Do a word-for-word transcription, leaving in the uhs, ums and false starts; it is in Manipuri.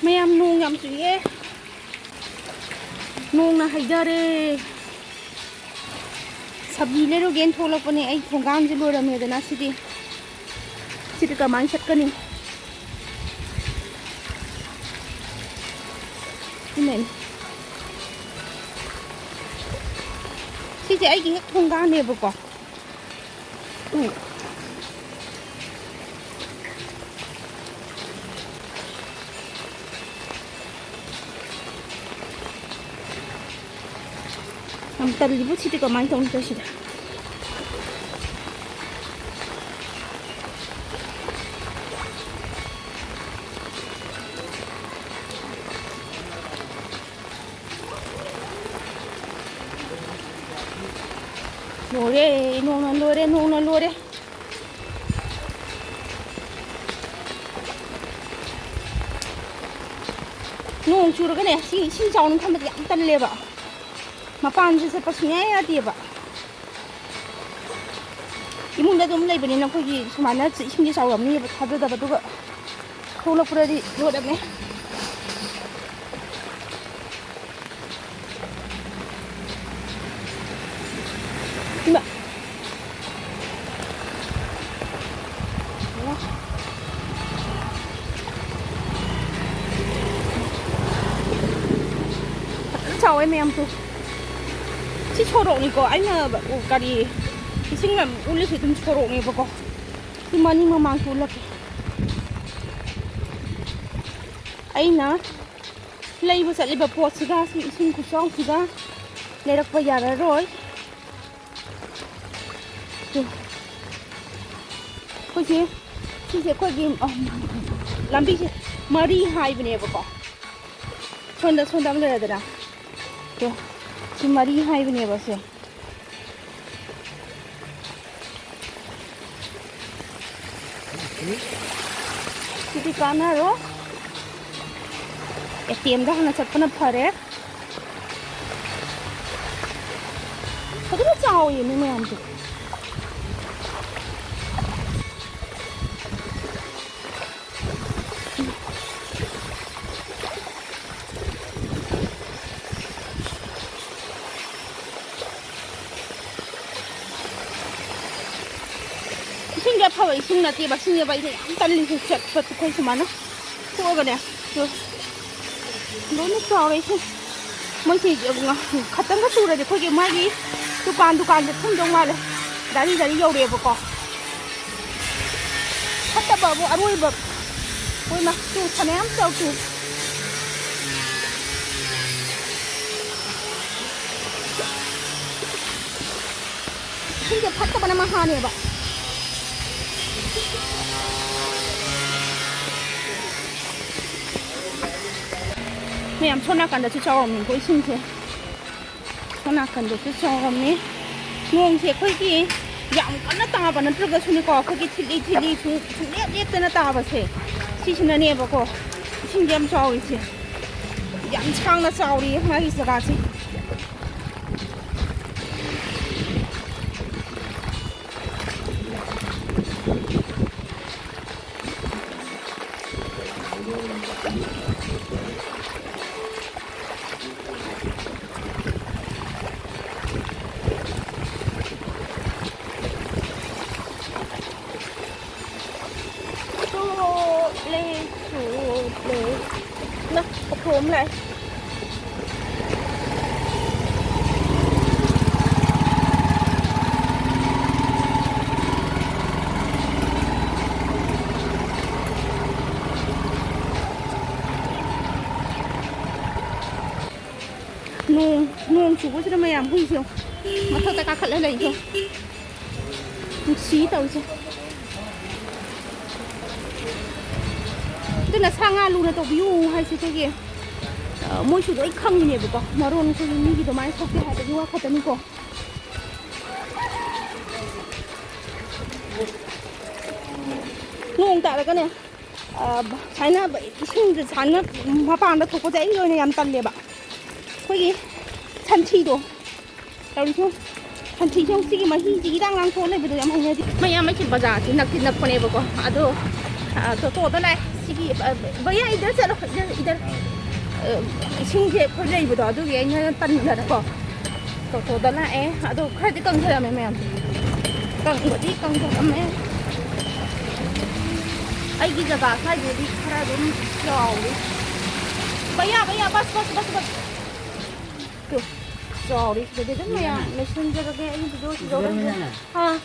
ꯃꯌꯥꯝ, ꯅꯣꯡ ꯌꯥꯝ ꯆꯨꯏꯌꯦ꯫ ꯅꯣꯡꯅ ꯍꯩꯊꯔꯦ꯫ ꯁꯕꯤ ꯂꯩꯔꯨꯒꯦꯅ ꯊꯣꯛꯂꯛꯄꯅꯦ꯫ ꯑꯩ ꯊꯣꯡꯒꯥꯟꯁꯦ ꯂꯣꯏꯔꯝꯃꯦꯗꯅ ꯁꯤꯗꯤ꯫ ꯁꯤꯗꯤ ꯀꯃꯥꯏꯅ ꯆꯠꯀꯅꯤ? ꯏꯃꯩ꯫ ꯁꯤꯁꯦ ꯑꯩꯒꯤ ꯍꯦꯛ ꯊꯣꯡꯒꯥꯟꯅꯦꯕꯀꯣ꯫ ꯎ꯫ ꯌꯥꯝ ꯇꯜꯂꯤꯕꯨ ꯁꯤꯗꯤ ꯀꯃꯥꯏꯅ ꯇꯧꯅꯤ ꯇꯧꯔꯤꯁꯤꯗ꯫ ꯂꯣꯏꯔꯦ, ꯅꯣꯡꯅ ꯂꯣꯏꯔꯦ, ꯅꯣꯡꯅ ꯂꯣꯏꯔꯦ꯫ ꯅꯣꯡ ꯆꯨꯔꯒꯅꯦ, ꯁꯤ ꯏꯁꯤꯡ ꯆꯥꯎꯅ ꯊꯝꯕꯗꯤ ꯌꯥꯝ ꯇꯜꯂꯦꯕ꯫ ꯃꯄꯥꯟꯁꯨ ꯆꯠꯄ ꯁꯨꯡꯌꯥ ꯌꯥꯗꯦꯕ꯫ ꯏꯃꯨꯡꯗ ꯑꯗꯨꯝ ꯂꯩꯕꯅꯤꯅ ꯑꯩꯈꯣꯏꯒꯤ ꯁꯨꯃꯥꯏꯅ ꯏꯁꯤꯡꯁꯦ ꯆꯥꯎꯔꯝꯅꯤꯕ ꯊꯥꯖꯗꯕ, ꯑꯗꯨꯒ ꯊꯣꯛꯂꯛꯄꯗꯗꯤ ꯂꯣꯏꯔꯝꯃꯦ꯫ ꯏꯃꯥ꯫ ꯐꯖꯅ ꯆꯥꯎꯋꯦ ꯃꯌꯥꯝꯁꯨ꯫ ꯁꯤ ꯁꯣꯔꯣꯛꯅꯤꯀꯣ, ꯑꯩꯅ ꯀꯔꯤ ꯏꯁꯤꯡ ꯂꯝ ꯎꯠꯂꯤꯁꯦ ꯑꯗꯨꯝ ꯁꯣꯔꯣꯛꯅꯦꯕꯀꯣ꯫ ꯁꯤ ꯃꯅꯤꯡ ꯃꯃꯥꯡꯁꯨ ꯎꯠꯂꯛꯀꯦ꯫ ꯑꯩꯅ ꯂꯩꯕ ꯆꯠꯂꯤꯕ ꯄꯣꯠꯁꯤꯒ ꯁꯤ ꯏꯁꯤꯡ ꯈꯨꯆꯥꯎꯁꯤꯒ ꯂꯩꯔꯛꯄ ꯌꯥꯔꯔꯣꯏ꯫ ꯇꯨ꯫ ꯑꯩꯈꯣꯏꯁꯦ, ꯁꯤꯁꯦ ꯑꯩꯈꯣꯏꯒꯤ, ꯑ, ꯂꯝꯕꯤꯁꯦ ꯃꯔꯤ ꯍꯥꯏꯕꯅꯦꯕꯀꯣ꯫ ꯁꯣꯝꯗ, ꯁꯣꯝꯗ ꯑꯃ ꯂꯩꯔꯦꯗꯅ꯫ ꯇꯨ, ꯁꯤ ꯃꯔꯤ ꯍꯥꯏꯕꯅꯦꯕ ꯁꯦ꯫ ꯁꯤꯗꯤ ꯀꯥꯟꯅꯔꯣ꯫ ꯑꯦ ꯇꯤ ꯑꯦꯝꯗ ꯍꯥꯟꯅ ꯆꯠꯄꯅ ꯐꯔꯦ꯫ ꯐꯖꯅ ꯆꯥꯎꯋꯦ ꯃꯤ ꯃꯌꯥꯝꯁꯦ꯫ ꯏꯁꯤꯡ ꯅꯠꯇꯦꯕ, ꯁꯤꯅꯦꯕ ꯑꯩꯅ ꯌꯥꯝ ꯇꯜꯂꯤꯁꯦ꯫ ꯆꯠꯄ ꯑꯩꯈꯣꯏ ꯁꯨꯃꯥꯏꯅ ꯊꯣꯛꯑꯒꯅꯦ, ꯑꯗꯣ ꯂꯣꯏꯅ ꯆꯥꯎꯔꯦ ꯏꯁꯤꯡ꯫ ꯃꯣꯏꯁꯤ ꯈꯇꯪꯒ ꯆꯨꯔꯗꯤ ꯑꯩꯈꯣꯏꯒꯤ ꯃꯥꯒꯤ ꯗꯨꯀꯥꯟ, ꯗꯨꯀꯥꯟꯁꯦ ꯊꯨꯝꯗꯧ ꯃꯥꯜꯂꯦ꯫ ꯗꯥꯔꯤ, ꯗꯥꯔꯤ ꯌꯧꯔꯛꯑꯦꯕꯀꯣ꯫ ꯐꯠꯇꯕꯕꯨ ꯑꯔꯣꯏꯕ꯫ ꯃꯣꯏ ꯃꯆꯨ ꯐꯅꯌꯥꯝ ꯆꯥꯎ ꯆꯨ꯫ ꯏꯁꯤꯡꯁꯦ ꯐꯠꯇꯕꯅ ꯃꯍꯥꯅꯦꯕ꯫ ꯃꯌꯥꯝ ꯁꯣꯝ ꯅꯥꯀꯟꯗꯁꯨ ꯆꯥꯎꯔꯝꯃꯤꯀꯣ ꯏꯁꯤꯡꯁꯦ꯫ ꯁꯣꯝ ꯅꯥꯀꯟꯗꯁꯨ ꯆꯥꯎꯔꯝꯃꯤ꯫ ꯅꯣꯡꯁꯦ ꯑꯩꯈꯣꯏꯒꯤ ꯌꯥꯝ ꯀꯟꯅ ꯇꯥꯕ ꯅꯠꯇ꯭ꯔꯒꯁꯨꯅꯦꯀꯣ, ꯑꯩꯈꯣꯏꯒꯤ ꯊꯤꯠꯂꯤ ꯊꯤꯠꯂꯤ ꯁꯨꯡ-, ꯁꯨꯡꯂꯦꯞ ꯂꯦꯞꯇꯅ ꯇꯥꯕꯁꯦ, ꯁꯤꯁꯤꯅꯅꯦꯕꯀꯣ ꯏꯁꯤꯡꯁꯦ ꯌꯥꯝ ꯆꯥꯎꯔꯤꯁꯦ꯫ ꯌꯥꯝ ꯁꯥꯡꯅ ꯆꯥꯎꯔꯤꯌꯦ ꯃꯥꯒꯤ ꯖꯒꯥꯁꯦ꯫ ꯆꯣꯠꯂꯦ, ꯆꯣꯠꯂꯦ꯫ ꯅ, ꯑꯣꯛꯇꯣ ꯑꯃ ꯂꯥꯛꯑꯦ꯫ ꯅꯣꯡ, ꯅꯣꯡ ꯆꯨꯕꯁꯤꯗ ꯃꯌꯥꯝ ꯍꯨꯏꯁꯦ ꯃꯊꯛꯇ ꯀꯥꯈꯠꯂ ꯂꯩꯁꯦ꯫ ꯅꯨꯡꯁꯤ ꯇꯧꯔꯤꯁꯦ꯫ ꯑꯗꯨꯅ ꯁꯥ ꯉꯥ ꯂꯨꯅ ꯇꯧꯕꯤꯌꯨ ꯍꯥꯏꯁꯦ ꯑꯩꯈꯣꯏꯒꯤ, ꯑ, ꯃꯣꯏꯁꯨ ꯂꯣꯏ ꯈꯪꯉꯤꯅꯦꯕꯀꯣ꯫ ꯃꯔꯣꯟ ꯑꯩꯈꯣꯏꯒꯤ ꯃꯤꯒꯤ ꯑꯗꯨꯃꯥꯏꯅ ꯊꯣꯛꯇꯦ ꯍꯥꯏꯕꯒꯤ ꯋꯥ ꯈꯛꯇꯅꯤꯀꯣ꯫ ꯅꯣꯡ ꯇꯥꯔꯒꯅꯦ, ꯑ, ꯁꯨꯃꯥꯏꯅ ꯏꯁꯤꯡꯁꯦ ꯁꯨꯃꯥꯏꯅ ꯃꯄꯥꯟꯗ ꯊꯣꯛꯄꯁꯦ ꯑꯩꯒꯤ ꯑꯣꯏꯅ ꯌꯥꯝ ꯇꯜꯂꯦꯕ꯫ ꯑꯩꯈꯣꯏꯒꯤ ꯁꯟꯊꯤꯗꯣ ꯇꯧꯔꯤꯁꯦ, ꯁꯟꯊꯤꯁꯦ ꯁꯤꯒꯤ ꯃꯍꯤꯁꯤ ꯏꯔꯥꯡ ꯂꯥꯡꯊꯣꯛꯑ ꯂꯩꯕꯗꯣ ꯌꯥꯝ ꯍꯩꯅꯗꯦ꯫ ꯃꯌꯥꯝ ꯑꯩꯁꯦ ꯕꯖꯥꯔꯁꯤ ꯅꯛꯇꯤ ꯅꯛꯄꯅꯦꯕꯀꯣ, ꯑꯗꯣ, ꯑ, ꯇꯣꯇꯣꯗ ꯂꯥꯛꯑꯦ꯫ ꯁꯤꯒꯤ, ꯑ, ꯚꯩꯌꯥ, ꯏꯙꯔ ꯆꯠꯂꯣ, ꯏꯙꯔ, ꯏꯙꯔ꯫ ꯑ, ꯏꯁꯤꯡꯁꯦ ꯑꯩꯈꯣꯏ ꯂꯩꯕꯗꯣ ꯑꯗꯨꯒꯤ ꯑꯩꯅ ꯇꯟꯗꯅꯀꯣ ꯇꯣꯇꯣꯗ ꯂꯥꯛꯑꯦ꯫ ꯑꯗꯣ ꯈꯔꯗꯤ ꯀꯪꯊꯔꯝꯃꯦ ꯃꯌꯥꯝ, ꯀꯪꯕꯗꯤ ꯀꯪꯊꯔꯝꯃꯦ꯫ ꯑꯩꯒꯤ ꯖꯒꯥ ꯁ꯭ꯋꯥꯏꯗꯗꯤ ꯈꯔ ꯑꯗꯨꯝ ꯆꯥꯎꯔꯤ꯫ ꯚꯩꯌꯥ, ꯚꯩꯌꯥ, ꯕꯁ, ꯕꯁ, ꯕꯁ, ꯕꯁ꯫ ꯇꯨ, ꯆꯥꯎꯔꯤ꯫ ꯁꯤꯗꯗꯤ ꯑꯗꯨꯝ ꯃꯌꯥꯝ ꯂꯣꯏꯁꯤꯟꯖꯔꯒꯦ ꯑꯩꯒꯤ ꯚꯤꯗꯤꯑꯣꯁꯤ ꯂꯧꯔꯒ꯫ ꯑꯥ꯫